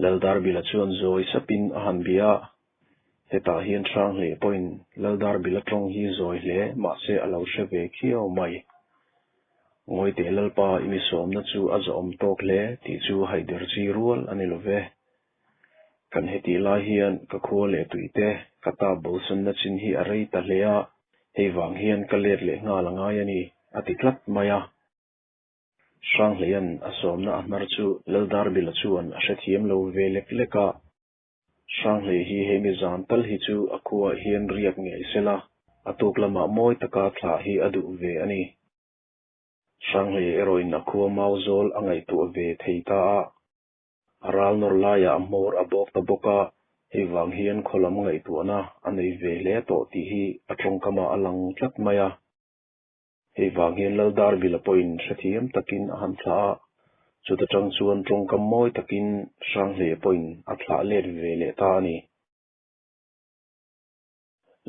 Laldarbila chuan zawi sapin a han bia a, hetah hian Hranghlei pawhin Laldarbila tawng hi zawi hle mahse a lo hre ve khiau mai. Ngawi teh Lalpa i mi sawmna chu a zawhawm tawk hle tih chu haider chi rual a ni lo ve. Kan hetih lai hian ka khua leh tuite ka tap bosanna chin hi a rei ta hle a, hei vang hian ka let leh nghal a ngai a ni, a ti tlat mai a. Hranghleia'n a sawmna a hnar chu Laldarbila chuan a hrethiam lo ve lek lek a. Hranghlei hi hemi zan tal hi chu a khuaah hian riak ngei sela, a tuk lamah mawi taka thlah hi a duh ve a ni. Hranghlei erawhin a khua mau zawl a ngaihtuah ve thei ta a. A ral nawr laiah a hmawr a bawk ta bawk a, hei vang hian khaw lam ngaihtuahna a nei ve hle tawh tih hi a tawngkamah a lang tlat mai a. Hei vang hian Laldarbila pawhin hrethiam takin a han thlah a, chuta tang chuan tawngkam mawi takin Hranghlei pawhin a thlah let ve leh ta a ni.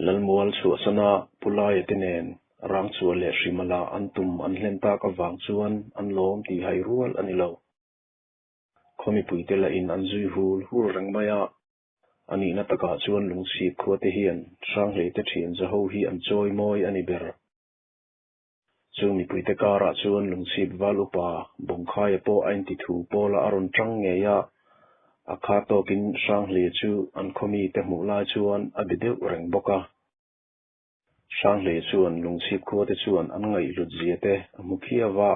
Lalmual chhuahsana Pu Laia te nen Rangchhuah leh Hrimala an tum an hlen tak avang chuan an lawm tih hai rual a ni lo. Khaw mipuite lahin an zui hul hul reng mai a, A nihna takah chuan lungchhip khuate hian Hranghleite thian zaho hi an chawi mawi a ni ber. Chu mipuite karah chuan lungchhip val upa Bawngkhaia pawh a inti thu pawla a rawn tang ngei a, a kha tawkin Hranghleia chu an khaw mite hmuh lai chuan a be deuh reng bawk a. Hranghleia chuan lungchhip khuate chuan an ngaihhlut zia te a hmu khiau a,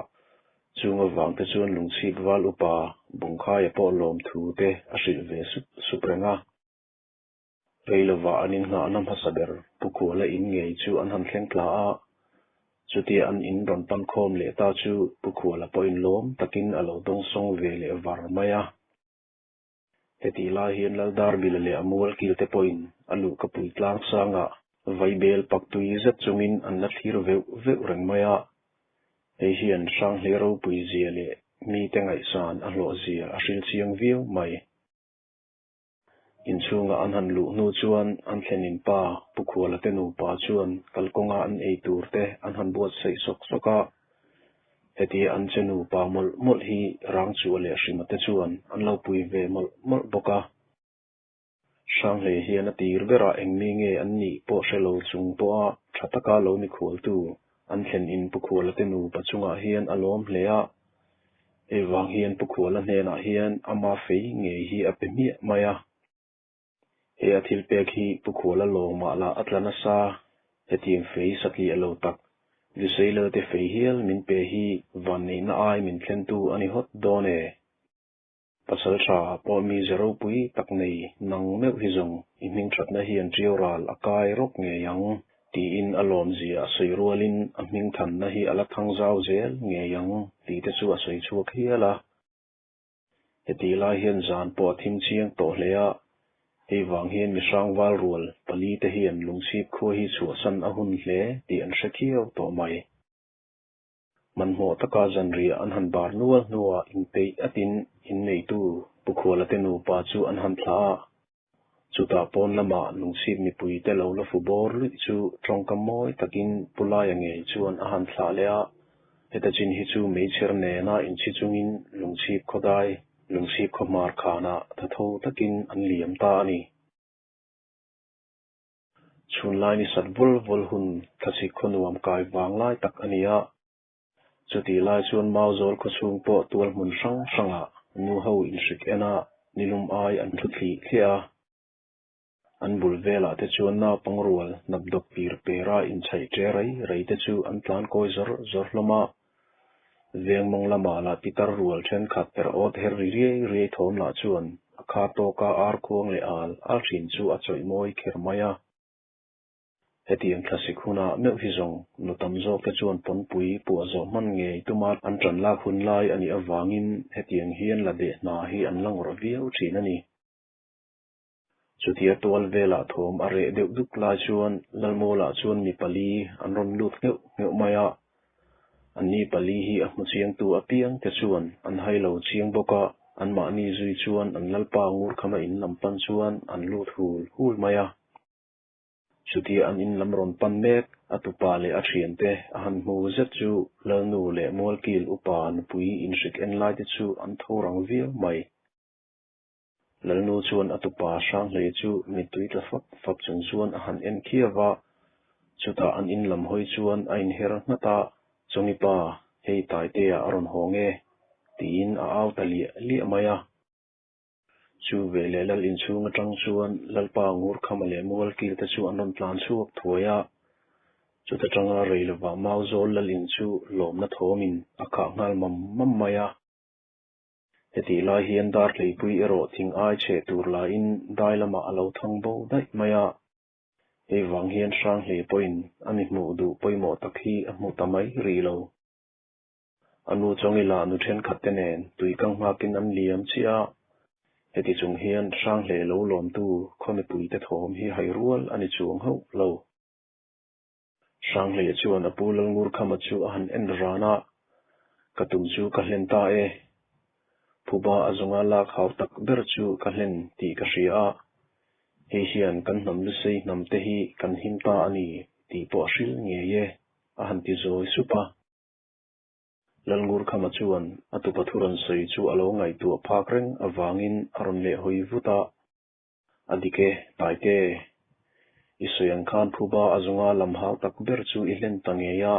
chung avang te chuan lungchhip val upa Bawngkhaia pawh lawmthu te a hrilh ve sup sup reng a. Rei lovah an innghahna hmasa ber Pu Khuala in ngei chu an han thleng tla a, chutia an in rawn pan khawm leh ta chu Pu Khuala pawhin lawm takin a lo dawngsawng ve leh var mai a. Hetih lai hian Laldarbila leh a mual kilte pawhin a luhka pui tlang sangah vaibel pak tui zet chungin an la thlir veuh veuh reng mai a. Hei hian Hranghlei ropui zia leh mite ngaihsan a hlawh zia a hril chiang viau mai. Inchhungah an han luh hnu chuan an thlenin pa Pu Khuala te nupa chuan kalkawnga an ei tur te an han buatsaih sawk sawk a. Hetia an che nupa mawlh mawlh hi Rangchua leh Hrima te chuan an lo pui ve mawlh mawlh bawk a. Hranghlei hian a tir berah eng mi nge an nih pawh hre lo chung pawha tha taka lo mikhualtu an thlen in Pu Khuala te nupa chungah hian a lawm hle a. Hei vang hian Pu Khuala hnenah hian ama fei ngei hi a pe hmiah mai a. He a thil pek hi Pu Khuala lawmah lah a tla nasa, hetiang fei satliah lo tak, Lusei te fei hial min pe hi vanneihna ai min thlentu a ni hawt dawn e. Pasal tha pawh mi ze ropui tak nei nang meuh hi zawng i hming thatna hian ṭiau ral a kai rawk ngei ang, tiin a lawmzia a sawi rualin a hming thanna hi a la thang zau zel ngei ang tih te chu a sawi chhuak hial a. Hetih lai hian zan pawh a thim chiang tawh hle a, hei vang hian mi hrangval rual pali te hian lungchhip khua hi chhuahsan a hun hle tih an hre khiau tawh mai. Hmanhmawh taka zanriah an han bar nual hnuah inpeih atin inneitu Pu Khuala te nupa chu an han thlah a, Chutah pawn lamah lungchhip mipuite lo la fu bawr luih chu tawngkam mawi takin Pu Laia ngei chuan a han thlah leh a, heta chin hi chu meichher nena inchhi chungin lungchhip khawdai, lungchhip khawhmar khanah thatho takin an liam ta a ni. Chhunlai ni sat vul vul hun thlasik khaw nuam kai vang lai tak a ni a, Chutih lai chuan Mauzawl khawchhung pawh tual hmun hrang hrangah nu ho inhrik en a, nilum ai an thu thlih thliah a. An bul velah te chuan naupang rual hnapdawk pir pera inchhaih ṭe rei rei te chu an tlan kawi zawr zawr hlawm a. Veng mawng lamah lah pitar rual ṭhenkhat her awt her ri riai riai thawm lah chuan a kha tawka ar khuang leh al al ṭhin chu a chawih mawi kher mai a. Hetiang thlasik hunah meuh hi zawng nu tam zawk te chuan pawnpui puah zawh hman ngei tuma an ṭan lak hun lai a nih avangin hetiang hian la deh hna hi an la ngawrh viau ṭhin a ni. Chutia tual velah thawm a reh deuh duk lai chuan Lalmawlah chuan mi pali an rawn lut ngheuh ngheuh mai a, anni pali hi a hmu chiangtu apiang te chuan an hai lo chiang bawk a, anmahni zui chuan an Lalpa Ngurkhama in lam pan chuan an lut hul hul mai a. Chutia an in lam rawn pan mek, a tupa leh a thiante a han hmu zet chu Lalnu leh Mualkil upa nupui inhrik en lai te chu an tho rang viau mai. Lalnu chuan a tupa Hranghleia chu mittui tla fap fap chung chuan a han en khiau va, chutah an in lam hawi chuan a inher nghat a, Chawngi pa, hei Taitea a rawn haw nge? tiin a au ta liah liah mai a. Chu veleh lal inchhung atang chuan Lalpa Ngurkhama leh Mualkil te chu an rawn tlan chhuak thuai a, chuta tanga rei lovah Mauzawl lal in chu lawmna thawmin a khah nghal mam mam mai a. Hetih lai hian Darhleipui erawh thing ai cheh tur lahin dai lamah a lo thang bo daih mai a. Hei vang hian Hranghlei pawhin a mi hmuh duh pawimawh tak hi a hmu ta mai rih lo. A nu Chawngila nu thenkhat te nen tui kang nghakin an liam chiah a, heti chung hian Hranghlei lo lawmtu khaw mipuite thawm hi hai rual a ni chuang hauh lo. Hranghleia chuan a pu Lalngurkhama chu a han en ran a, Ka tum chu ka hlen ta e. Phuba a zawnga lak hau tak ber chu ka hlen tih ka hria a, hei hian kan hnam lusei hnam te hi kan him ta a ni tih pawh a hril ngei e, a han ti zawi sup a. Lalngurkhama chuan a tupa thu rawn sawi chu a lo ngaihtuah phak reng avangin a rawn lehhawi vut a. A dik e, Taite. I sawi ang khan phuba a zunga lam hau tak ber chu i hlen ta ngei a,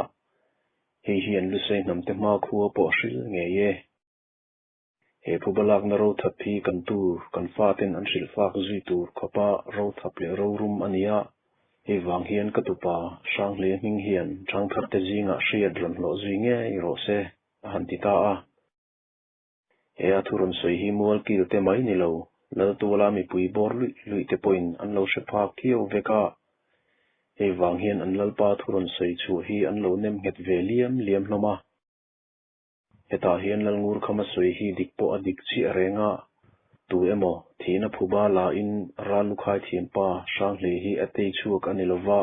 hei hi an lusei hnamte hma khua pawh a hril ngei e. He phuba lakna rothap hi kan tu, kan faten an hrilh fak zui tur khawpa rothap leh rorum a ni a, hei vang hian ka tupa Hranghlei hming hian ṭhangtharte zingah hriat rawn hlawh zui ngei rawh se, a han ti ta a. He a thu rawn sawi hi mual kil te mai ni lo, Laltuala mipui bawr luih luih te pawhin an lo hre phak thiau vek a. Hei vang hian an Lalpa thu rawn sawi chhuah hi an lo nem nghet ve liam liam hlawm a. Hetah hian Lalngurkhama sawi hi dik pawh a dik chiah reng a, tu emaw thihna phuba lahin Rallukhai thianpa Hranghlei hi a tei chhuak a ni lova,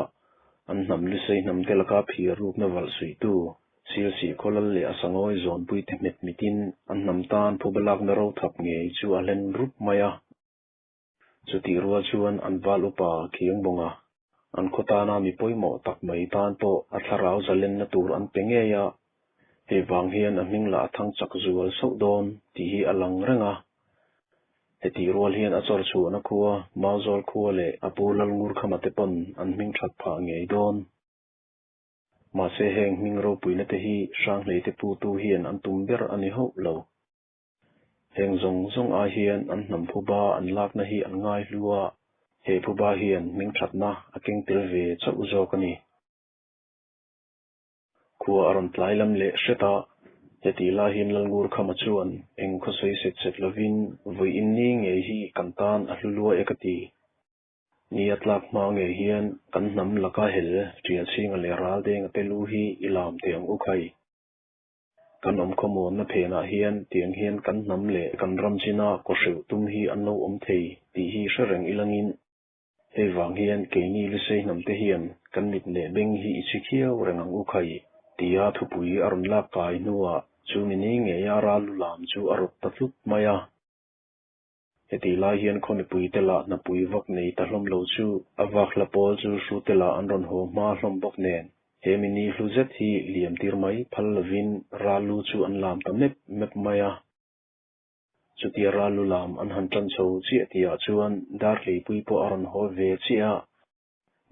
an hnam lusei hnamte laka phir rukna valh suihtu Silsih khawlal leh a sangawi zawnpuite hmet mitin an hnam tan phuba lakna ro thap ngei chu a hlen rup mai a. Chutih rual chuan an val upa Khiang Bawnga, an khaw tana mi pawimawh tak mai tan pawh a thlarau zalenna tur an pe ngei a, hei vang hian a hming lah a thang chak zual sauh dawn tih hi a lang reng a. Hetih rual hian a chawr chhuahna khua, Mauzawl khua leh a pu Lalngurkhama te pawn an hming that phah ngei dawn. Mahse heng hming ropuina te hi Hranghleite putu hian an tum ber a ni hauh lo. Heng zawng zawng ai hian an hnam phuba an lakna hi an ngai hlu a, he phuba hian hming thatna a keng tel ve chauh zawk a ni. Khua a rawn tlai lam leh hret a, heti lai hian Lalngurkhama chuan eng khawsawi set set lovin vawiin ni ngei hi kan tan a hlu lua e ka ti. Ni a tlak hma ngei hian kan hnam laka hel tial chhinga leh ral denga te lu hi i lam teh ang u khai. Kan awm khawmuanna phenah hian tiang hian kan hnam leh kan ram china kawhreuh tum hi an lo awm thei tih hi hre reng ilangin hei vang hian keini lusei hnam te hian kan mit leh beng hi i chhi khiau reng ang u khai tia thupui a rawn lak kai hnuah chu mini ngeia ral lu lam chu a rawt ta tlut mai a. Hetih lai hian khaw mipuite lah hnapui vak nei ta hlawm lo chu a vak hla pawl chu hrute lah an rawn haw hma hlawm bawk nen he mini hlu zet hi liam tir mai phal lovin ral lu chu an lam ta mep mep mai a. Chutia ral lu lam an han tan chho chiah tihah chuan Darhleipui pawh a rawn haw ve chiah a,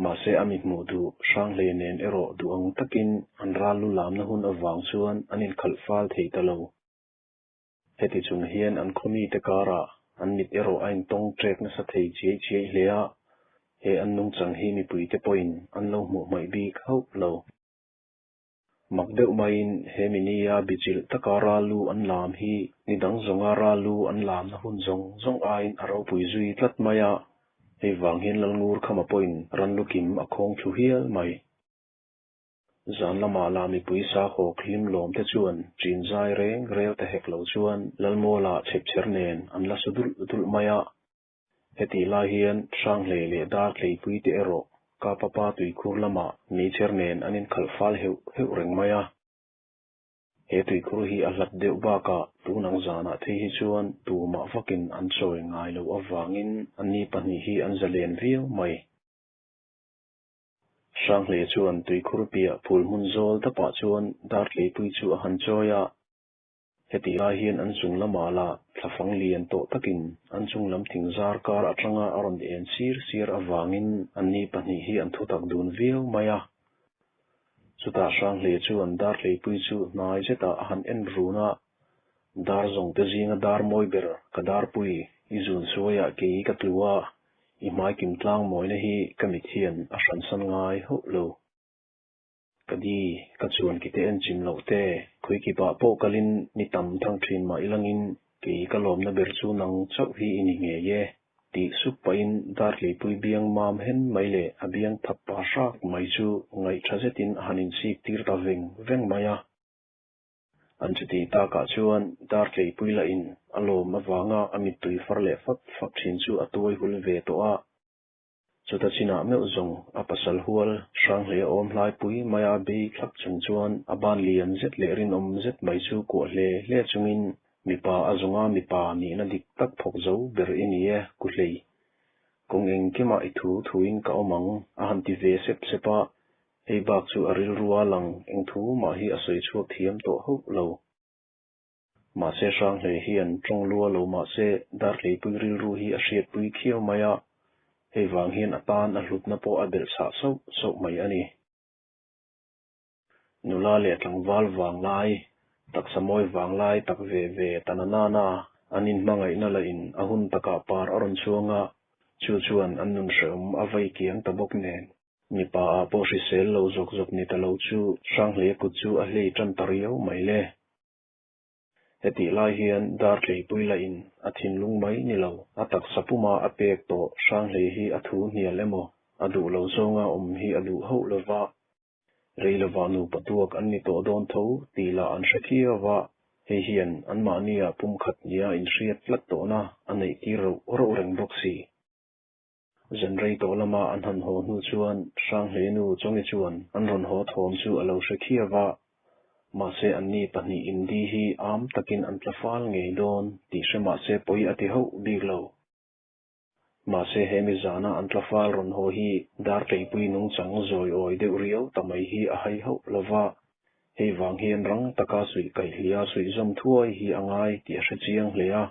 mahse a mi hmuh duh Hranghlei nen erawh duh ang takin an ral lu lamna hun avang chuan an inkhalh fal thei ta lo. Heti chung hian an khawmite karah an mit erawh a intawng ṭek nasa thei chiai chiai hle a, he an nungchang hi mipuite pawhin an lo hmuh hmaih bik hauh lo. Mak deuh maiin he minia bichilh taka ralu an lam hi ni dang zawnga ralu an lamna hun zawng zawng aiin a ropui zui tlat mai a, hei vang hian Lalngur Khama pawhin ranlukim a khawng thlu hial mai. Zan lamah lah mipui sahawk hlim lawm te chuan ṭin zai reng rel ta hek lo chuan Lalmualah chhepchher nen an la su dulh dulh mai a. Hetih lai hian Hranghlei leh Darthleipui te erawh Kapapa tuikhur lamah meichher nen an inkhalh fal heuh heuh reng mai a. He tuikhur hi a hlat deuh bakah tunang zanah thei hi chuan tumah vakin an chawi ngai loh avangin anni pahnih hi an zalen viau mai. Hranghlei chuan tuikhur piah phul hmun zawl dapah chuan Dartleipui chu a han chawi a. Hetih lai hian an chung lamah lah thlafang lian tawh takin an chung lam thing zar kar atanga a rawn en sir sir avangin anni pahnih hi an thutak dun viau mai a. Chutah Hranghleia chuan Darhleipui chu hnai zetah a han en run a, Dar zawng te zinga dar mawi ber ka darpui, i zun suaiah kei ka tlu a, i hmai kim tlang mawina hi ka mit hian a hransan ngai hauh lo. Ka di, ka chuan kite en chim loh te, khawi kipah pawh kalin ni tam thang thin mah ilangin kei ka lawmna ber chu nang chauh hi i ni ngei e, tih sup pahin Darhleipui biang mam hen mai leh a biang thap pa hrak mai chu ngaih tha zetin a han insik tir ta veng veng mai a. An chuti takah chuan Darhleipui lahin a lawm avanga a mittui far leh fap fap thin chu a tuai hul ve tawh a. Chuta chinah meuh zawng a pasal hual Hranghleia awm hlaipui maia bei thlap chung chuan a ban lian zet leh rinawm zet mai chu kuah hle hle chungin mipa a zawnga mipa nihna dik tak phawk zo ber i ni e, Kuhlei. Kawng engkimah i thu thuin ka awm ang, a han ti ve sep sep a, hei bak chu a rilrua lang eng thu mah hi a sawi chhuak thiam tawh hauh lo. Mahse Hranghleia hian tawng lua lo mahse Darhleipui rilru hi a hriatpui khiau mai a, hei vang hian a tan a hlutna pawh a belh chhah sauh sauh mai a ni. Nula leh tlangval vang lai, taksa mawi vang lai tak ve ve ta na nana an inhmangaihna la in a hun takah par a rawn chhuang a, chu chuan an nun hrehawm a vai kiang ta bawk nen. Mipa ah pawh hrisel lo zawk zawk ni ta lo chu Hranghleia kut chu a hlei tan ta riau mai le. Hetih lai hian Dartleipui lahin a thinlung mai ni lo, a taksa puma a pek tawh Hranghlei hi a thu hnial emaw, a duh lo zawnga awm hi a duh hauh lo va, rei lovah nupa tuak an ni tawh dawn tho tih lah an hre khiau va, hei hian anmahnia pumkhat nia inhriat tlat tawhna a neih tir roh roh reng bawk si. Zan rei tawh lama an han haw hnu chuan Hranghleinu Chawngi chuan an rawn haw thawm chu a lo hre khiau va, mahse anni pahnih indi hi am takin an tla fal ngei dawn tih hre mahse pawi a ti hauh bik lo. Mahse he mi zana an tla fal rawn haw hi Dartleipui nungchang zawi awi deuh riau ta mai hi a hai hauh lo va, hei vang hian rang taka suih kaihhlia suih zawm thuai hi a ngai tih a hre chiang hle a.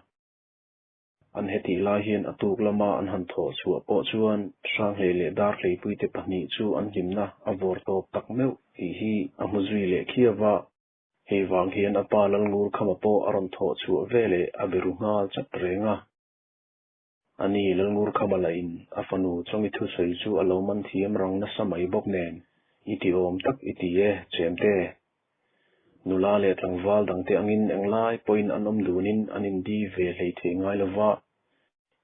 An hetih lai hian a tuk lama an han thawh chhuah pawh chuan Hranghleih leh Darhleipuite pahnih chu an hlimna a vawr tawp tak meuh tih hi a hmu zui leh khiau va. Hei vang hian a pa Lalngurkhama pawh a rawn thawh chhuah veleh a be ru nghal chat reng a. Ani Lalngurkhama lahin a fanu Chawngi thusawi chu a lo man thiam rang nasa mai bawk nen, I ti awm tak i ti e, Chemte. Nula leh tlangval dangte angin englai pawhin an awm dunin an indi ve hlei thei ngai lo va.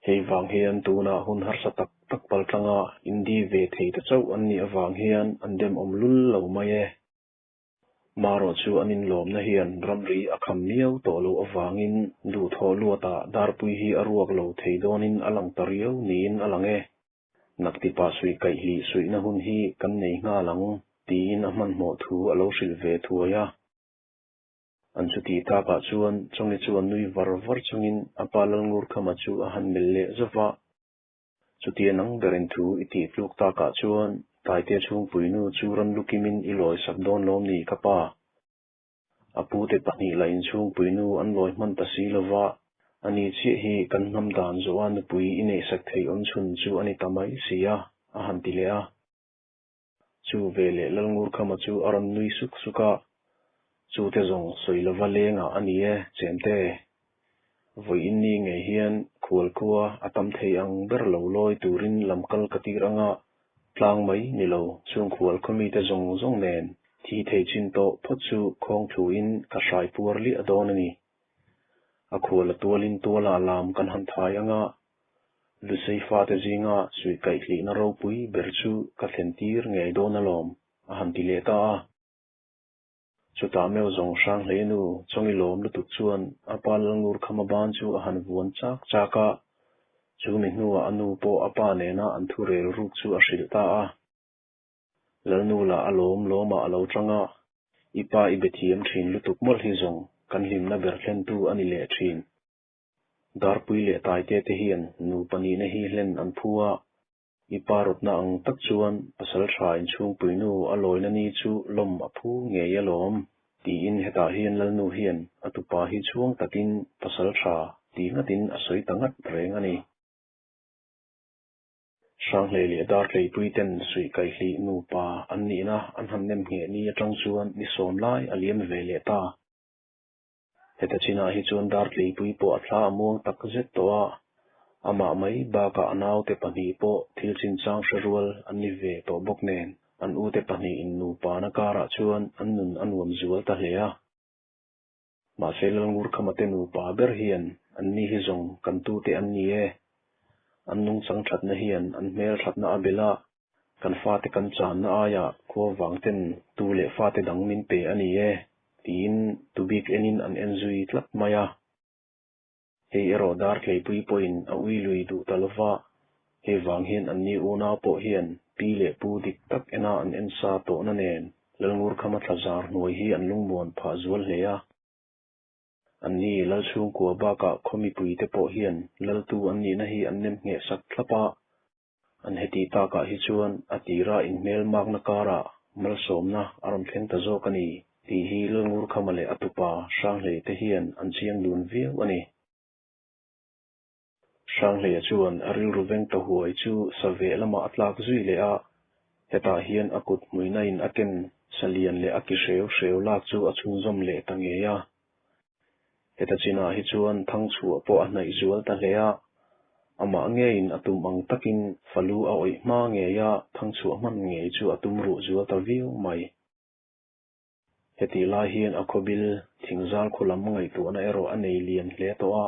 Hei vang hian tunah hun harsa tak tak paltlanga indi ve thei ta chauh an nih avang hian an demawm lul lo mai e. Marawh chu an inlawmna hian ramri a kham miau tawh loh avangin duhthawh luatah darpui hi a ruak lo thei dawnin a lang ta riau niin a lang e. Naktipa suih kaihli suihna hun hi kan nei nghal ang, tiin a hmanhmawh thu a lo hrilh ve thuai a. An chutih takah chuan Chawngi chuan nui var var chungin a pa Lalngurkhama chu a han melh leh zauh va. Chutia nang berin thu i tih tluk takah chuan Taite chhungpuinu chu rawn lukimin i lawi sak dawn lawm ni ka pa? A pute pahnih lah inchhungpuinu an lawi hman ta si lo va, ani chiah hi kan hnam dan zawha nupui i neihsak theih awm chhun chu a ni ta mai si a, a han ti leh a. Chu veleh Lalngurkhama chu a rawn nui suk suk a, Chute zawng sawi lova lengah a ni e, Chemte. Vawi inni ngei hian khualkhua a tam thei ang ber lo lawi turin lam kal ka tir anga, tlang mai ni lo chung khualkhaw mite zawng zawng nen thi thei chin tawh phawt chu khawng thluin ka hrai puar liah dawn a ni. A khual a tualin tuala lam kan han thai anga, Lusei fate zinga suih kaihhlihna ropui ber chu ka thlen tir ngei dawn alawm, a han ti leh ta a. Chutah meuh zawng hrang hlei nu Chawngi lawm lutuk chuan a pa Lalngurkhama ban chu a han vuan chak chak a, chu mi hnuah a nu pawh a pa nena an thu rel ruk chu a hrilh ta a. Lalnu lah a lawm lawmah a lo tang a, I pa i be thiam thin lutuk mawlh hi zawng kan hlimna ber thlentu a ni leh thin. Darpui leh Taite te hian nupa nihna hi hlen an phu a, I pa rawtna ang tak chuan pasal tha inchhungpuinu a lawina ni chu lawm a phu ngei alawm. Tiin hetah hian Lalnu hian a tupa hi chhuang takin pasal tha ti ngatin a sawi ta ngat reng a ni. Hranghlei leh Dartleipui ten suih kaihlih nupa an nihna an han nem ngheh ni atang chuan ni sawm lai a liam ve leh ta. Heta chinah hi chuan Dartleipui pawh a thla a muang tak zet tawh a, amah mai bakah a naute pahnih pawh thil chinchang hre rual an ni ve tawh bawk nen an ute pahnihin nupa na karah chuan an nun a nuam zual ta hle a. Mahse Lalngurkhama te nupa ber hian an ni hi zawng kan tute an ni e. An nungchang thatna hian an hmel thatna a belh a, kan fate kan channa aiah khua vang ten tu leh fate dang min pe a ni e tiin tubik enin an en zui tlat mai a. Hei erawh Dartleipui pawhin a ui lui duh ta lova, hei vang hian anni unau pawh hian pi leh pu dik tak ena an en sa tawhna nen Lalngurkhama thlazar hnuai hi an lungmuan phah zual hle a. Anni Lalchhungkua bakah khaw mipuite pawh hian Laltu an nihna hi an nem ngheh sak thlap a, An heti takah hi chuan a tira inhmelmakna karah malsawmna a rawn thleng ta zawk a ni tih hi Lalngurkhama leh a tupa Hranghlei te hian an chiang dun viau a ni. Hranghleia chuan a rilru veng ta huai chu sa veh lamah a tlak zui leh a, hetah hian a kut hmuina in a ken sa lian leh a ki hreu hreu lak chu a chhunzawm leh ta ngei a. Heta chinah hi chuan thangchhuah pawh a hnaih zual ta hle a, amah ngeiin a tum ang takin falu a awih hma ngei a, thangchhuah hman ngei chu a tum ruh zual ta viau mai. Hetih lai hian a khawbil thingzal khaw lam ngaihtuahna erawh a nei lian hle tawh a,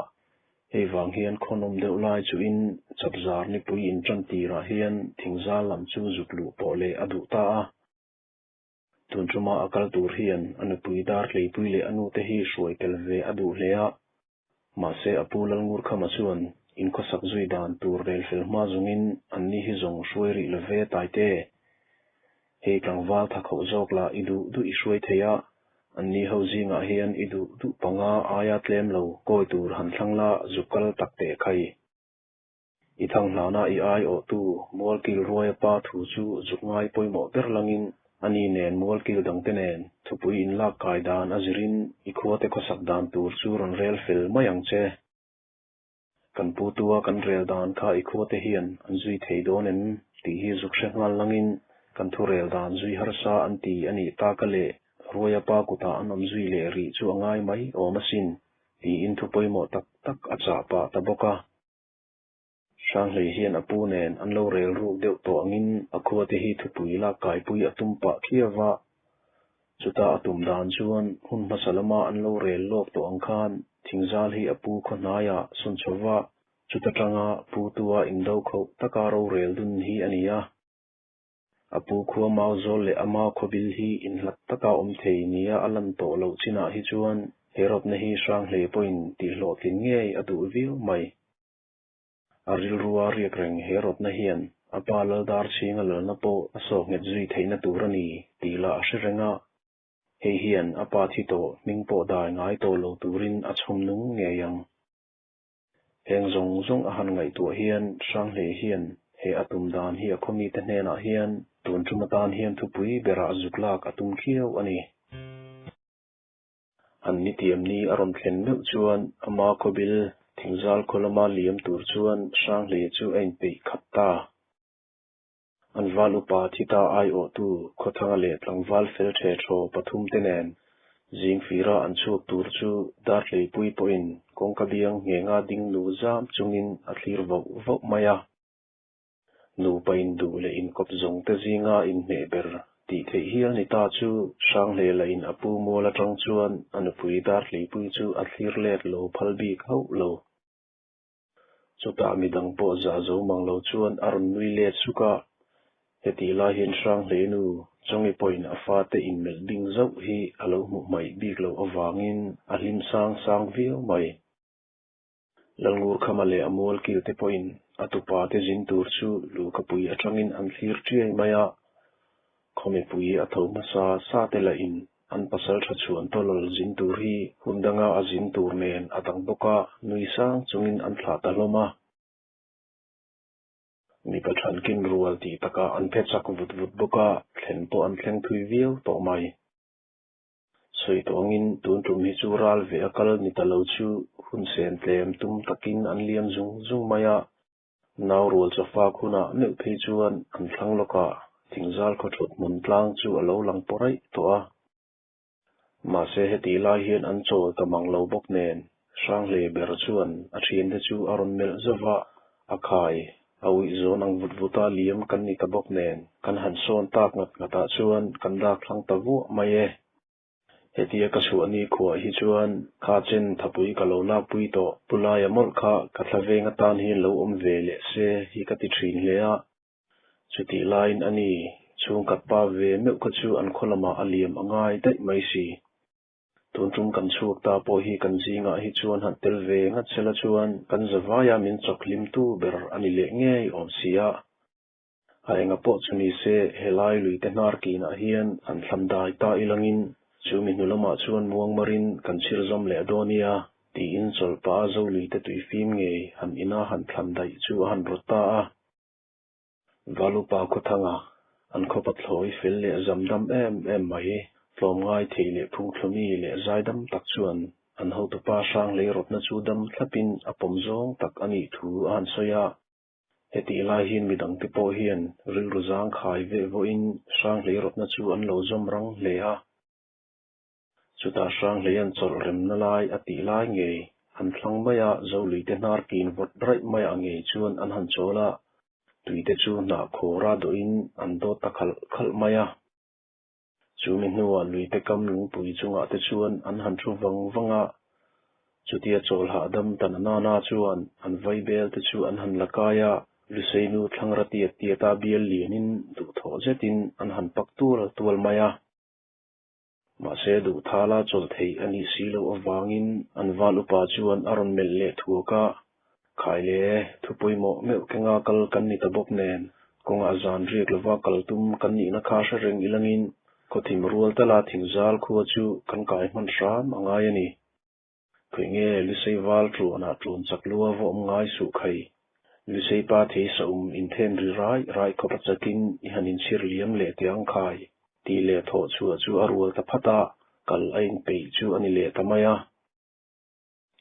hei vang hian khawnawm deuh lai chuhin chapzar nipui inṭan tirah hian thingzal lam chu zuk luh pawh leh a duh ta a. Tun ṭuma a kal tur hian a nupui Dartleipui leh a nute hi hruai tel ve a duh hle a. Mahse a pu Lalngurkhama chuan inkhawsak zui dan tur rel fel hma zawngin anni hi zawng hruai rih lo ve Taite. Hei tlangval tha khauh zawk lah i duh duh i hruai thei a, anni ho zingah hian i duh duh panga aia tlem lo kawi tur han thlang la zuk kal tak teh khai. I thanghlana i aiawhtu Mualkil Ruaia pa thu chu zuk ngai pawimawh ber langin ani nen Mualkil dangte nen thupui inlak kai dan a zirin i khuate khawsak dan tur chu rawn rel fel mai ang che. Kan pu tua kan rel dan kha i khuate hian an zui thei dawn em tih hi zuk hre nghal langin kan thu rel dan zui harsa an ti a nih taka leh Ruaia pa kutah an awm zui leh rih chu a ngai mai awm asin tiin thu pawimawh tak tak a chah pah ta bawk a. Hranghlei hian a pu nen an lo rel ruk deuh tawh angin a khuate hi thupui lak kaipui a tum pah khiau va. Chuta a tum dan chuan hun hmasa lama an lo rel lawk tawh ang khan thingzal hi a pu khaw hnaiah sawn chho va, chuta tanga pu tua indo khauh taka rorel dun hi a ni a. A pu khua mau zawl leh ama khawbil hi inhlat taka awm thei nia a lan tawh loh chinah hi chuan he rawtna hi Hranghlei pawhin tihhlawhtlin ngei a duh viau mai. A rilrua riak reng he rawtna hian a pa Laldar chhinga lalna pawh a sawk nghet zui theihna tur a ni tih lah a hre reng a, hei hian a pa thi tawh hming pawh dai ngai tawh lo turin a chhawm nung ngei ang. Heng zawng zawng a han ngaihtuah hian Hranghlei hian he a tum dan hi a khawmite hnenah hian tun tum atan hian thupui berah zuk lak a tum khiau a ni. An ni tiam ni a rawn thlen meuh chuan ama khawbil thingzal khaw lama liam tur chuan Hranghlei chu a inpeih khat ta. An val upa thi ta aiawhtu Khawthanga leh tlangval fel ṭhe ṭhaw pathum te nen zingfira an chhuak tur chu Dartleipui pawhin kawngka biang nghenga ding nu zam chungin a thlir vauh vauh mai a. Nupa induh leh inkawp zawng te zinga inhmeh ber tih theih hial ni ta chu Hranghlela in a pu mual aṭang chuan a nupui Dartleipui chu a thlir let lo phal bik hauh lo. Chutah midang pawh zah zo mang lo chuan a rawn nui let suk a, hetih lai hian Hranghlei-nu Chawngi pawhin a fate inmelh bing zauh hi a lo hmuh hmaih bik loh avangin a hlim sang sang viau mai. Lalngurkhama leh a mualkil te pawhin a tupa te zin tur chu luhkapui atangin an thlir ṭiai mai a, khawmipui a tho hmasa sa te lahin An pasal tha chhuan tawlawl zin tur hi hun danga a zin tur nen a dang bawk a, nui sang chungin an thlah ta hlawm a. Mipa thankin rual tih takah an phe chak vut vut bawk a, thlen pawh an thleng thui viau tawh mai. Sawi tawh angin tun tum hi chu ral ve a kal ni ta lo chu hun sen tlem tum takin an liam zung zung mai a. Nau rual chawfak hunah meuh phei chuan an thlang lawkah thingzal khaw thut hmun tlang chu a lo lang pawh raih tawh a. Mahse hetih lai hian an chawl ta mang lo bawk nen Hranghlei ber chuan a thiante chu a rawn melh zauh a, a khai a uih zawn ang vut vuta liam kan ni ta bawk nen kan han sawn tak ngat ngatah chuan kan dak thlang ta vuah mai e. Hetia ka chhuah ni khuah hi chuan kha chen thapui ka lo lakpui tawh, pu laia mawlh kha ka thla veng atan hian lo awm ve leh se hi ka ti thin hle a. Chutih laiin a ni, chhungkhat pa ve meuh kha chu an khaw lamah a liam a ngai daih mai si. Tun tum kan chhuak ta pawh hi kan zingah hi chuan han tel ve ngat sela chuan kan zavaia min chawk hlimtu ber a ni leh ngei awm si a. A enga pawh chu ni se, helai luite hnar kinah hian an thlam dai ta ilangin chu mi hnu lamah chuan muangmarin kan chhir zawm leh dawn nia tiin chawlhpa a zo luite tui fim ngei han ina han thlam daih chu a han rawt ta a. Valupa Khawthanga an khaw pathlawi fel leh zam dam em em mai, tlawmngai thei leh phungthlumi leh zaidam tak chuan an hotupa Hranghlei rawtna chu dam thlapin a pawm zawng tak a nih thu a han sawi a. Hetih lai hian midangte pawh hian rilru zangkhai veh vawiin Hranghlei rawtna chu an lo zawm rang hle a. Chutah Hranghlei an chawlh remna lai a tih lai ngei an thlang mai a, Zoluite hnar kin vawt raih mai ah ngei chuan an han chawl a, tuite chu hnah khawra dawhin an dawt ta khalh khalh mai a. Chumi hnuah luite kam lungpui chungah te chuan an han thu vang vang a, chutia chawl hahdam ta na nana chuan an vaibel te chu an han la kai a, Luseinu thlangra tiat tiata bial lianin duhthawh zetin an han pak tual tual mai a. Mahse duhthala chawl theih a nih si loh avangin an val upa chuan a rawn melh leh thuak a, Khai le, thu pawimawh meuh kenga kal kan ni ta bawk nen, kawngah zan riak lova kal tum kan nihna kha hre reng ilangin khawthim rual tala thingzal khua chu kan kai hman hram a ngai a ni. Khawi nge Lusei val ṭuanah ṭuan chak lua va awm ngai suh khai. Lusei pa thei saum inthen ri rai rai khawp a chakin i han inchhir liam leh teh ang khai tih leh thawh chhuah chu a rual ta phat a, kal a inpeih chu a ni leh ta mai a.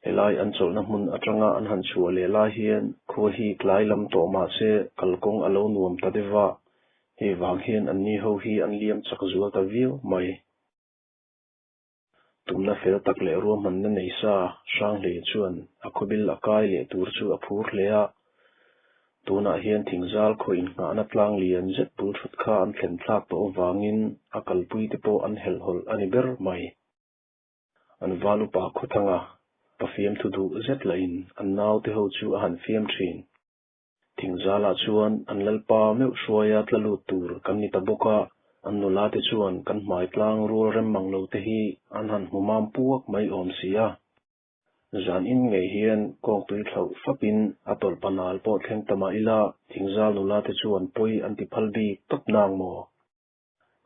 Helai an chawlhna hmun atanga an han chhuah leh lai hian khua hi tlai lam tawh mah se kalkawng a lo nuam ta deuh va, hei vang hian anni ho hi an liam chak zual ta viau mai. Tumna fel tak leh ruahmanna nei sa Hranghlei chuan a khawbil a kai leh tur chu a phur hle a. Tunah hian thingzal khaw innghahna tlang lian zet bul thut kha an thlen thlak tawh avangin a kalpuite pawh an helhhawlh a ni ber mai. An val upa Khawthanga pa fiamthu duh zet lahin an naute ho chu a han fiam thin. Thingzalah chuan an lalpa meuh hruaia tla lut tur kan ni ta bawk a, an nula te chuan kan hmai tlang rual rem mang lo te hi an han hmu mam puak mai awm si a. Zan in ngei hian kawngtui thlauh fapin a tawlh panal pawh thleng ta mah ila thingzal nula te chuan pawi an ti phal bik tawp nang maw?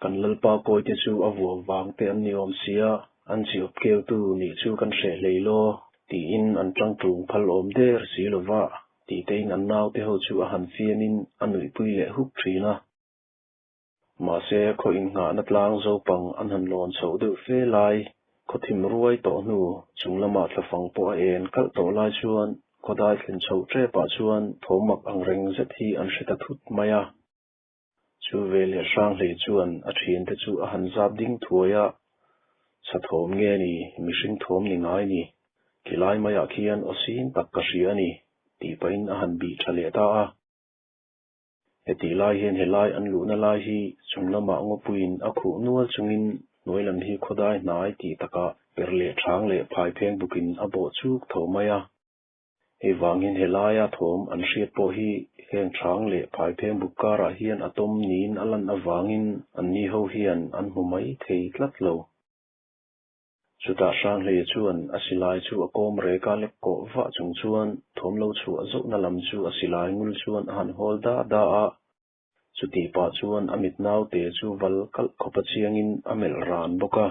Kan lalpa kawi te chu a vuau vang te an ni awm sia, an chi awp keutu nih chu kan hreh hlei law, tiin an tang tung phal awm der si lo va, tih tein an naute ho chu a han fiamin a nuihpui leh huk thin a. Mahse, khaw innghahna tlang zopang an han lawn chhoh deuh fe lai, khaw thim ruai tawh hnu chung lamah thlafang pawh a en kalh tawh lai chuan khawdai thlen chhoh tepah chuan thawmmak ang reng zet hi an hre ta thut mai a. Chu veleh Hranghlei chuan a thiante chu a han zap ding thuai a, Chha thawm nge ni, mihring thawm ni ngai ni, khilai maiah khian aw sin tak ka hria a ni, tih pahin a han bih tha leh ta a. Hetih lai hian helai an luhna lai hi chung lamah ngawpuiin a khuh nual chungin hnuai lam hi khawdai hnai tih takah per leh thang leh phaipheng bukin a bawh chuk tho mai a. Hei vangin helaia thawm an hriat pawh hi heng thang leh phaipheng buk karah hian a tawm niin a lan avangin anni ho hian an hmu mai thei tlat lo. Chutah Hranghleia chuan a silai chu a kawm rek a lek kawh vah chung chuan thawm lo chhuah zauhna lam chu a silai ngul chuan a han hawl da da a. Chutih pah chuan a mit naute chu val kalh khawpa chiangin a melh ran bawk a.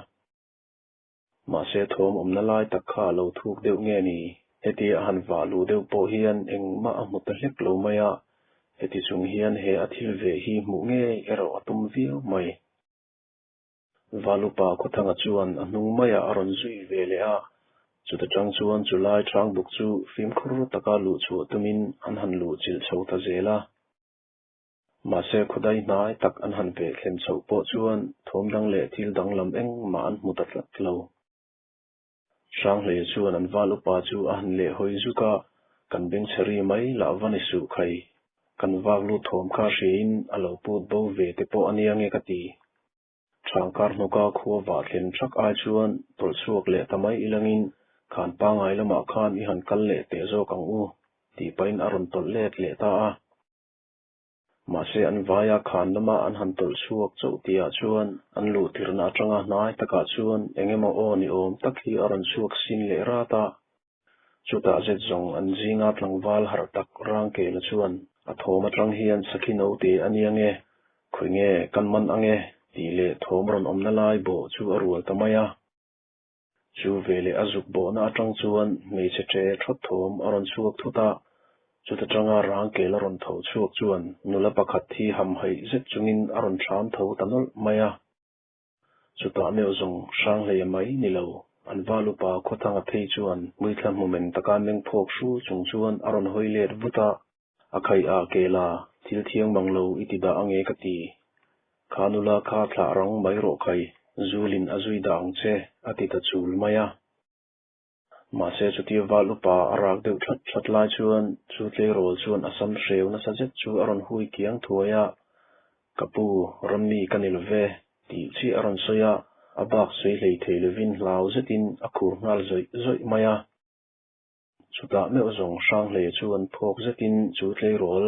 Mahse thawm awmna lai tak kha a lo thuk deuh nge ni? Hetia a han vah luh deuh pawh hian engmah a hmu ta hlek lo mai a, heti chung hian he a thil ve hi hmuh ngei erawh a tum viau mai. Valupa Khawthanga chuan a hnung maiah a rawn zui ve leh a, chuta tang chuan chulai ṭhangbuk chu fimkhur taka luh chhuah tumin an han luh chilh chho ta zel a. Mahse khawdai hnai tak an han veh thlen chhoh pawh chuan thawm dang leh thil danglam engmah an hmu ta tlat lo. Hranghleia chuan an val upa chu a han leh hawi zuk a, Kan bengchhe ri mai lah va ni suh khai. Kan vak lut thawm kha hriain a lo put bo ve te pawh a nia nge ka ti. Thangkar hnawka khua vah thlen thak ai chuan tawlh chhuak leh ta mai ilangin khan pangai lamah khan i han kal leh teh zawk ang u, tih pahin a rawn tawlh let leh ta a. Mahse an vaia khan lama an han tawlh chhuak chauh tihah chuan an luh tirhna atanga hnai takah chuan eng emaw aw ni awm tak hi a rawn chhuak sin leh rat a. Chutah zet zawng an zinga tlangval harh tak Rangkela chuan a thawm atang hian sakhi note a nia nge, khawi nge kan man ange tih leh thawm rawn awmna lai bawh chu a rual ta mai a. Chu veleh a zuk bawhna atang chuan hmeichhe ṭe ṭhawt thawm a rawn chhuak thut a, chuta tanga Rangkel a rawn tho chhuak chuan nula pakhat hi hamhaih zet chungin a rawn ṭham tho ta nawlh mai a. Chutah meuh zawng Hranghleia mai ni lo, an val upa Khawthanga phei chuan Muithla hmumen taka meng phawk hru chung chuan a rawn hawi let vut a, A khaih ah Kela, thil thiang mang lo i ti dah ange ka ti. Kha nula kha thlah rang mai rawh khai, Zulin a zui dah ang che, a ti ta chul mai a. Mahse chutia val upa a rak deuh that that lai chuan chu tleirawl chuan a sam hreu nasa zet chu a rawn hui kiang thuai a, Ka pu, rammi ka ni lo ve, tih chiah a rawn sawi a, a bak sawi hlei thei lovin hlau zetin a khur nghal zawih zawih mai a. Chutah meuh zawng Hranghleia chu an phawk zetin chu tleirawl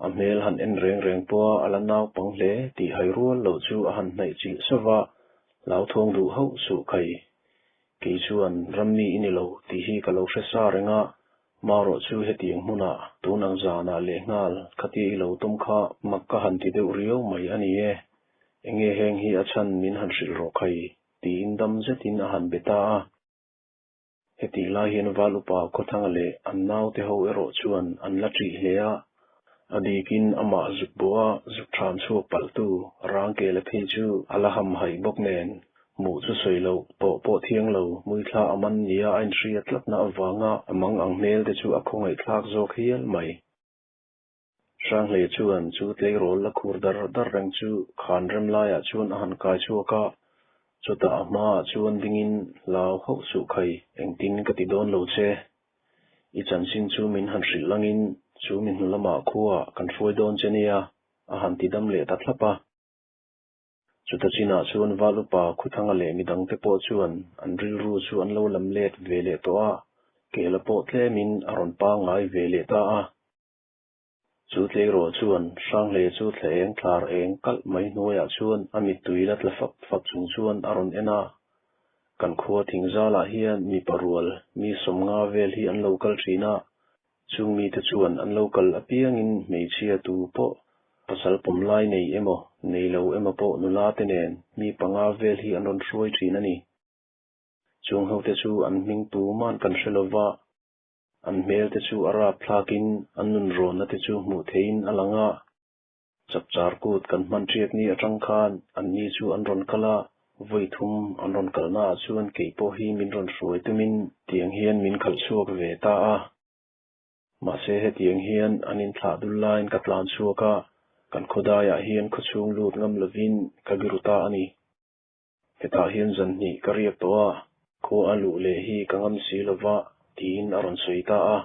a hmel han en reng reng pawha a la naupang hle tih hai rual loh chu a han hnaih chilh sauh va, hlauthawng duh hauh suh khai. Kei chuan rammi i ni lo tih hi ka lo hre sa reng a, marawh chu hetiang hmunah tun ang zanah lehnghal khatia i lo tum kha mak ka han ti deuh riau mai a ni e. Enge heng hi a chhan min han hrilh rawh khai tiin dam zetin a han be ta a. Hetih lai hian Val upa Khawthanga leh an naute ho erawh chuan an la ṭih hle a, a bikin amah zuk bawha zuk ṭham chhuak palhtu Rangkela phei chu a la hamhaih bawk nen, hmuh chu sawi loh tawh pawh thiang lo, Muithla a man nia a inhria tlatna avanga a mang ang hmel te chu a khawngaihthlak zawk hial mai. Hranghleia chuan chu tleirawl la khur dar dar reng chu khan rem laiah chuan a han kai chhuak a, chutah a hmaah chuan dingin hlau hauh suh khai engtin ka ti dawn lo che. I chanchin chu min han hrilh langin chu mi hnu lamah khuaah kan hruai dawn che nia a han ti dam leh ta thlap a. Chuta chinah chuan Val upa Khuthanga leh midangte pawh chuan an rilru chu an lo lam let ve leh tawh a, Kela pawh tlemin a rawn pangngai ve leh ta a. Chu tleirawl chuan Hranghleia chu thla eng thlar eng kalh mai hnuaiah chuan a mittui la tla fap fap chung chuan a rawn en a. Kan khua thingzalah hian mipa rual mi sawmnga vel hi an lo kal thin a, chung mite chuan an lo kal apiangin hmeichhia tu pawh pasal pawm lai nei emaw nei lo emaw pawh nula te nen mi panga vel hi an rawn hruai thin a ni. Chung hote chu an hming tuman kan hre lova. An hmel te chu a rap thlakin an nun rawnna te chu hmuh theihin a lang a. Chapchar kut kan hman ṭiat ni aṭang khan an ni chu an rawn kal a, vawi thum an rawn kalnaah chuan kei pawh hi min rawn hruai tumin tiang hian min khalh chhuak ve ta a. Mahse hetiang hian an inthlah dul laiin ka tlan chhuak a, kan khawdaiah hian khawchhung lut ngam lovin ka biru ta a ni. Hetah hian zan hnih ka riak tawh a, khua a luh leh hi ka ngam si lo va, tiin a rawn sawi ta a.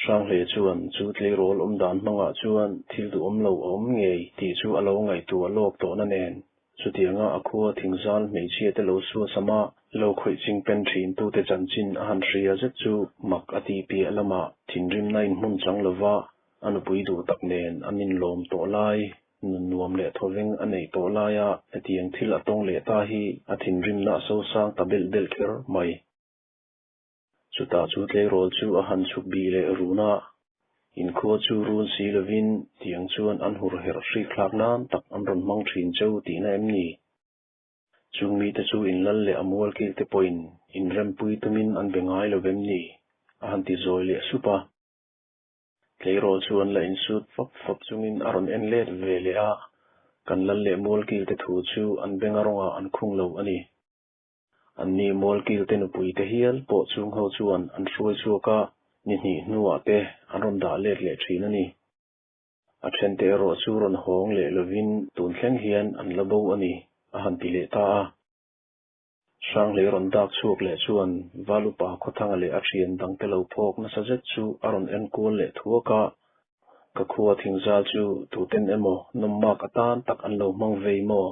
Hranghleia chuan chu tleirawl awm dan hmangah chuan thil duhawm lo a awm ngei tih chu a lo ngaihtuah lawk tawhna nen, chutianga a khua thingzal hmeichhia te lo suasam a, lo khawih ching pen thin tute chanchin a han hria zet chu mak a tih piah lamah thinrimna inhmun chang lova a nupui duh tak nen an inlawm tawh lai Nun nuam leh thawveng a neih tawh laia hetiang thil a tawng leh ta hi a thinrimna a sosang ta belh belh kher mai. Chutah chu tleirawl chu a han chhuk bih leh run a, inkhua chu run si lovin tiang chuan an hur herh hrik thlak nan tak an rawn hmang thin cheu tihna em ni? Chung mite chu inlal leh a mual kil te pawhin inrempui tumin an be ngai lo vem ni? a han ti zawi leh sup a. Tleirawl chu an la insut fap fap chungin a rawn en let ve leh a. Kan lal leh mualkil te thu chu an benga rawngah an khung lo a ni. Anni mualkil te nupui te hial pawh chung ho chuan an hruai chhuak a, ni hnih hnuah te an rawn dah let leh thin a ni. A thente erawh chu rawn hawng leh lovin tun thleng hian an la bo a ni, a han ti leh ta a. Hranglei rawn dak chhuak leh chuan Valupa Khawthanga leh a thian dangte lo phawk nasa zet chu a rawn en kual leh thuak a, ka khua thingzal chu tuten emaw nawmmak atan tak an lo hmang vei maw?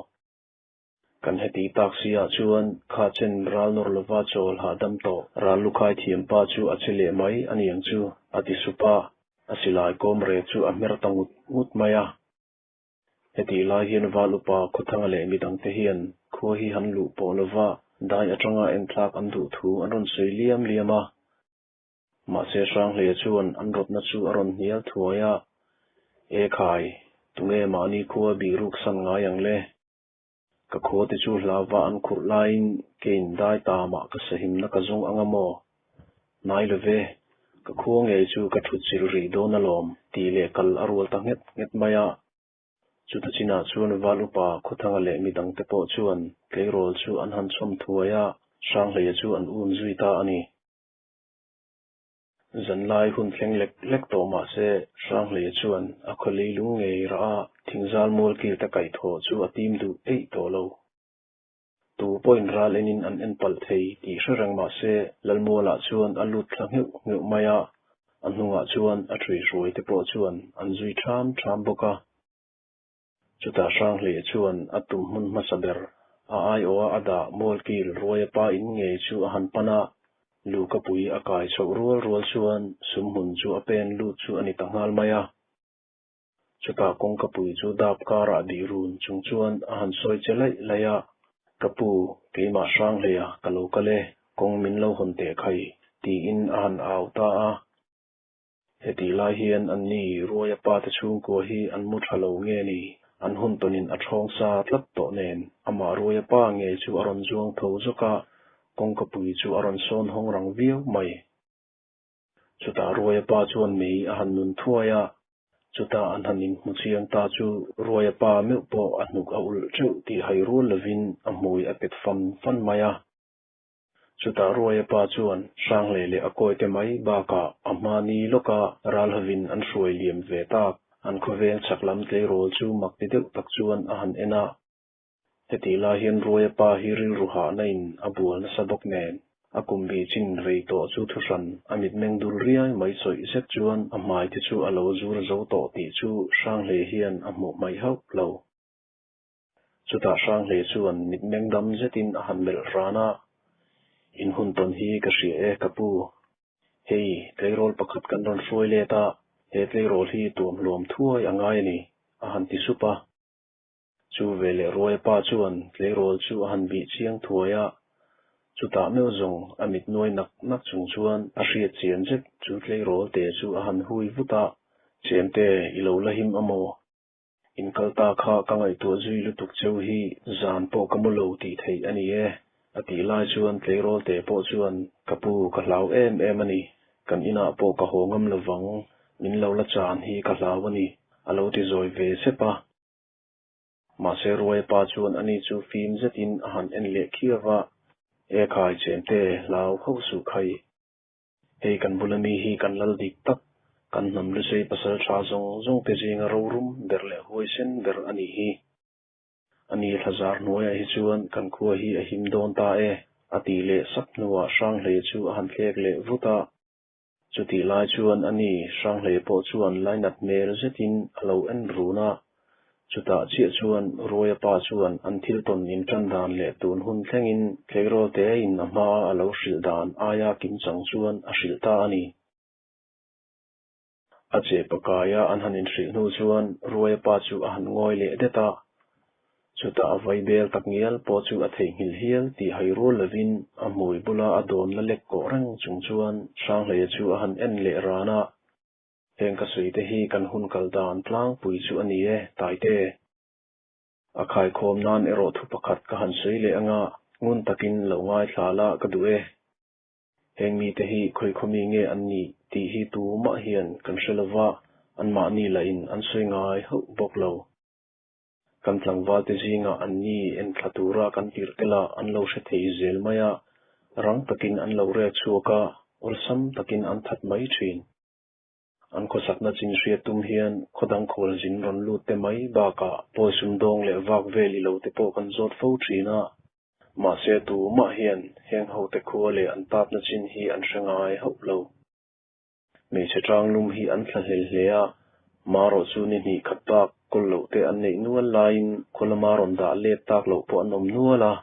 Kan heti tak si ah chuan kha chen ral nawr lova chawl hahdam tawh ral lukhai thiam pa chu a che leh mai a niang chu, a ti sup a, a silai kawm rek chu a hmer ta ngut ngut mai a. Hetih lai hian Val upa Khawthanga leh midangte hian khua hi han luh pawh lova dai atanga enthlak an duh thu an rawn sawi liam liam a. Mahse Hranghleia chuan an rawtna chu a rawn hnial thuai a, E khai, tunge mahni khua bihruk san ngai ang le? Ka khua te chu hlauva an khurh laiin kein dai ta mah ka sahimna ka zawng anga maw? Hnai lo ve, ka khua ngei chu ka thut chilh rih dawn alawm tih leh kal a rual ta nghet nghet mai a. Chuta chinah chuan Val upa Khawthanga leh midangte pawh chuan tleirawl chu an han chhawm thuai a, Hranghleia chu an um zui ta a ni. Zanlai hun thleng lek lek tawh mah se, Hranghleia chuan a khaw lei lung ngei rah a, thingzal mual kil te kaihthawh chu a tim duh eih tawh lo. Tu pawhin ral enin an en palh thei tih hre reng mah se, Lalmualah chuan a lut thla ngheuh ngheuh mai a, a hnungah chuan a ṭhui hruai te pawh chuan an zui ṭham ṭham bawk a. Chutah Hranghleia chuan a tum hmun hmasa ber, a aiawha a dah Mualkil Ruaia pa in ngei chu a han pan a, Lukapui a kai chhoh rual rual chuan sumhmun chu a pen lut chu a ni ta nghal mai a. Chutah kawngkapui chu dap karah bih run chung chuan a han sawi che laih laih a, Ka pu, keimah Hranghleia ka lo kal e, kawng min lo hawn teh khai, tiin a han au ta a. Hetih lai hian anni Ruaia pa te chhungkua hi an mu tha lo nge ni? An hun tawnin a thawng sa tlat tawh nen amah Ruaia pa ngei chu a rawn zuang tho zawk a, kawngkapui chu a rawn sawn hawng rang viau mai. Chutah Ruaia pa chuan mei a han nun thuai a, chutah an han inhmu chiang ta chu Ruaia pa meuh pawh a hnuk a ulh teuh tih hai rual lovin a hmui a pet fan fan mai a. Chutah Ruaia pa chuan Hranglei leh a kawite mai bakah a hmani lawka ral hovin an hruai liam ve tak. An khawveng chhak lam tleirawl chu mak ti deuh tak chuan a han en a. Hetih lai hian Ruaia pa hi rilru hahna in a bual nasa bawk nen a kum bih chin rei tawh chu thuhran a mitmeng dul riai mai sawih zet chuan a hmai te chu a lo zur zo tawh tih chu Hranglei hian a hmuh hmaih hauh lo. Chutah Hranghleia chuan mitmeng dam zetin a han melh ran a, In hun tawn hi ka hria e, ka pu. Hei, tleirawl pakhat kan rawn hruai let a, he tleirawl hi tuam hluam thuai a ngai a ni, a han ti sup a. Chu veleh Ruaia pa chuan tleirawl chu a han bih chiang thuai a, chutah meuh zawng a mit nuai nak nak chung chuan a hriat chian zet chu tleirawl te chu a han hui vut a, Chemte, i lo la him a maw? Inkal ta kha ka ngaihtuah zui lutuk cheu hi zan pawh ka mu lo tih theih a ni e, a tih lai chuan tleirawl te pawh chuan ka pu ka hlau em em a ni, kan inah pawh ka haw ngam lovang, min lo la chan hi ka hlau a ni, a lo ti zawi ve sep a. Mahse Ruaia pa chuan ani chu fim zetin a han en leh khiau va, E khai chemte, hlau hauh suh khai. Hei kan bula mi hi kan lal dik tak, kan hnam lusei pasal tha zawng zawng te zinga rorum ber leh huaisen ber a nih hi. A ni thlazar hnuaiah hi chuan kan khua hi a him dawn ta e, a tih leh sap hnuah Hranghleia chu a han thlek leh vut a. Chutih lai chuan a ni Hranghleia pawh chuan lainat hmel zetin a lo en run a. Chutah chiah chuan Ruaia pa chuan an thil tawn in tan dan leh tun hun thlengin tleirawl te in a hma a lo hrilh dan aia kim chang chuan a hrilh ta a ni. A che pakaia an han inhrilh hnu chuan Ruaia pa chu a han ngawi leh det a. Chutah a vai bel tak ngial pawh chu a theihnghilh hial tih hai rual lovin a hmui bula a dawn la lek kawh reng chung chuan Hranghleia chu a han en leh ran a. Heng ka sawi te hi kan hun kal dan tlangpui chu a ni e, Taite. A khaikhawm nan erawh thu pakhat ka han sawi leh anga ngun takin lo ngaithla la ka duh e. Heng mite hi khawikhawmi nge an nih tih hi tumah hian kan hre lova, anmahni lahin an sawi ngai hauh bawk lo. Kan tlangvalte zingah anni enthla tura kan tirh te lah an lo hre thei zel mai a, rang takin an lo rek chhuak a, awlsam takin an that mai thin. An khawsakna chin hriat tum hian khawdang khualzin rawn lut te mai bakah pawi sumdawng leh vak vel i lo te pawh kan zawt fo thin a. Mahse tumah hian heng hote khua leh an tapna chin hi an hre ngai hauh lo. Hmeichhe tanglum hi an thla hlel hle a, marawh chu ni hnih khat bak kawl loh te an neih nual laiin khaw lama rawn dah let tak loh pawh an awm nual a.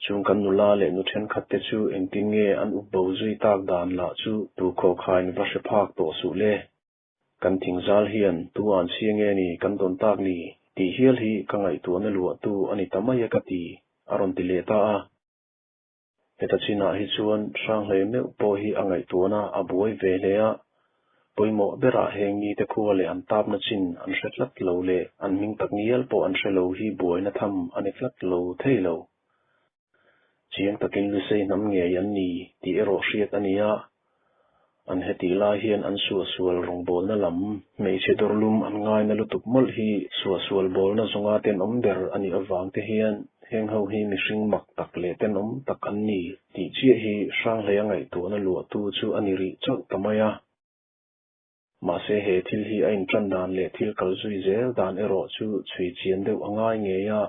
Chung kan nula leh nu thenkhat te chu engtin nge an up bo zui tak dan lah chu tu khawkhain va hre phak tawh suh le. Kan thingzal hian tu an chhia nge ni kan dawn tak ni tih hial hi ka ngaihtuahna luahtu a ni ta mai e ka ti, a rawn ti leh ta a. Heta chinah hi chuan Hranghlei meuh pawh hi a ngaihtuahna a buai ve hle a, pawimawh berah heng mite khua leh an tapna chin an hre tlat lo leh an hming tak ngial pawh an hre lo hi buaina tham a ni tlat lo thei lo. Chiang takin Lusei hnam ngei an ni tih erawh hriat a ni a, An hetih lai hian an suahsual rawngbawlna lam hmeichhe dawrlum an ngaina lutuk mawlh hi suahsual bawlna zawnga tenawm ber a nih avang te hian heng ho hi mihring mak tak leh tenawm tak an ni tih chiah hi Hranghleia ngaihtuahna luahtu chu a ni rih chauh ta mai a. Mahse he thil hi a intan dan leh thil kal zui zel dan erawh chu chhui chian deuh a ngai ngei a.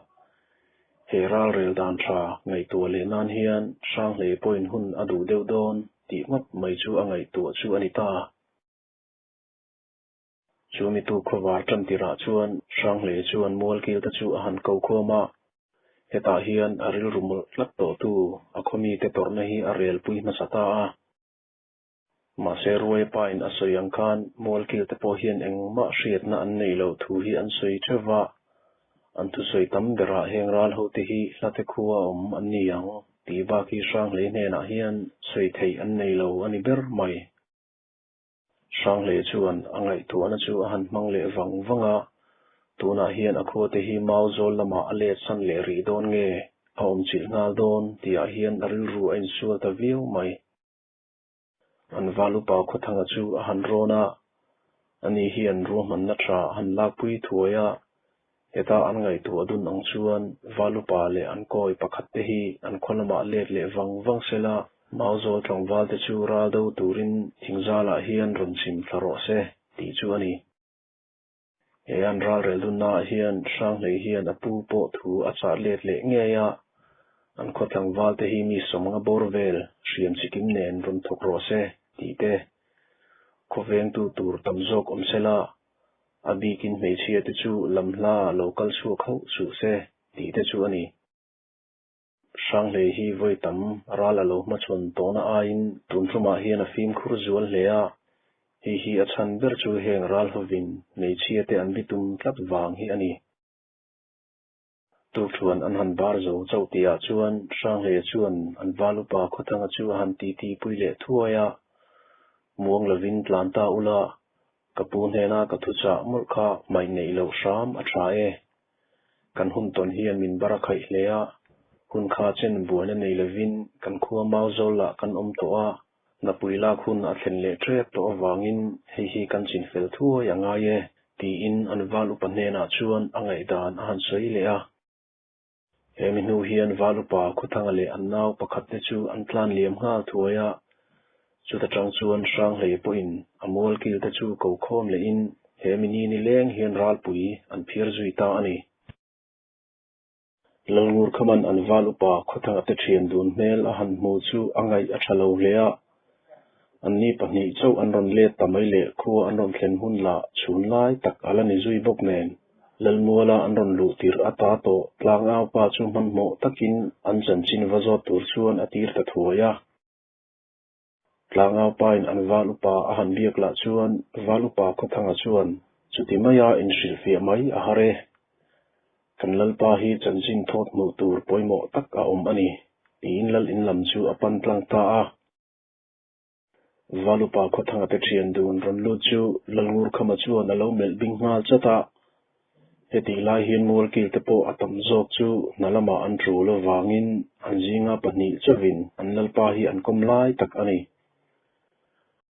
He ralrel dan tha ngaihtuah leh nan hian Hranghlei pawhin hun a duh deuh dawn tih ngawt mai chu a ngaihtuah chu a ni ta. Chu mitu khawvar tan tirah chuan Hranghlei chuan Mualkil te chu a han ko khawm a, hetah hian a rilru mawlh tlat tawhtu a khawmite tawrhna hi a relpui hmasa ta a. Mahse Ruai pain a sawi ang khan Mualkil te pawh hian engmah hriatna an neih loh thu hi an sawi theuh va, an thusawi tam berah heng ral hote hi hlate khua awm an ni ang tih bak hi Hranghlei hnenah hian sawi theih an nei lo a ni ber mai. Hranghlei chuan a ngaihtuahna chu a han hmang leh vang vang a, tunah hian a khuate hi Mauzawl lamah a let san leh rih dawn nge a awmchilh nghal dawn tihah hian a rilru a insual ta viau mai. An val upa Khawthanga chu a han rawn a, ani hian ruahmanna tha a han lakpui thuai a, heta an ngaihtuah dun ang chuan val upa leh an kawi pakhat te hi an khaw lamah let leh vang vang sela, Mauzawl tlangval te chu ral do turin thingzalah hian rawn chim thla rawh se tih chu a ni. He an ralrel dunnaah hian Hranghlei hian a pu pawh thu a chah let leh ngei a, an khaw tlangval te hi mi sawmnga bawr vel hriam chikim nen rawn thawk rawh se tih te, khawvengtu tur tam zawk awm sela, a bikin hmeichhia te chu lam hla lo kal chhuak hauh suh se tih te chu a ni. Hranghlei hi vawi tam ral a lo hmachhawn tawhna aiin tun tumah hian a fimkhur zual hle a, hei hi a chhan ber chu heng ral hovin hmeichhia te an bitum tlat vang hi a ni. Tukṭhuan an han bar zo chauh tihah chuan Hranghleia chuan an val upa Khawthanga chu a han titi pui leh thuai a, Muang lovin tlan ta ula, ka pu hnena ka thuchah mawlh kha hmaih neih loh hram a ṭha e. Kan hun tawn hian min bar a khaih hle a, hun kha chen buaina nei lovin kan khua Mauzawl lah kan awm tawh a, napui lak hun a thlen leh ṭep tawh avangin hei hi kan chinfel thuai a ngai e, tiin an val upa hnenah chuan a ngaihdan a han sawi leh a. He mi hnu hian val upa Khawthanga leh an nau pakhat te chu an tlan liam nghal thuai a, chuta tang chuan Hranghlei pawhin a mualkil te chu ko khawm lehin he mi ni ni leng hian ralpui an phiar zui ta a ni. Lalngur khaman an val upa Khawthanga te thian dun hmel a han hmu chu a ngaih a tha lo hle a, anni pahnih chauh an rawn let ta mai leh khua an rawn thlen hun lah chhun lai tak a la ni zui bawk nen. Lalmuala an rawn luh tirh ata tawh tlangau pa chu hmanhmawh takin an chanchin va zawt tur chuan a tir ta thuai a. Tlangau pain an val upa a han biak lah chuan val upa Khawthanga chuan chuti maia inhrilhfiah mai a har e. Kan Lalpa hi chanchin thawt hmuh tur pawimawh tak a awm a ni, tiin Lal in lam chu a pan tlang ta a. Valupa Khawthanga te thian dun rawn lut chu Lalngurkhama chuan a lo melh bing nghal chat a. Hetih lai hian Mualkil te pawh a tam zawk chu hna lamah an tul avangin an zinga pahnih chauhin an lalpa hi an kawm lai tak a ni.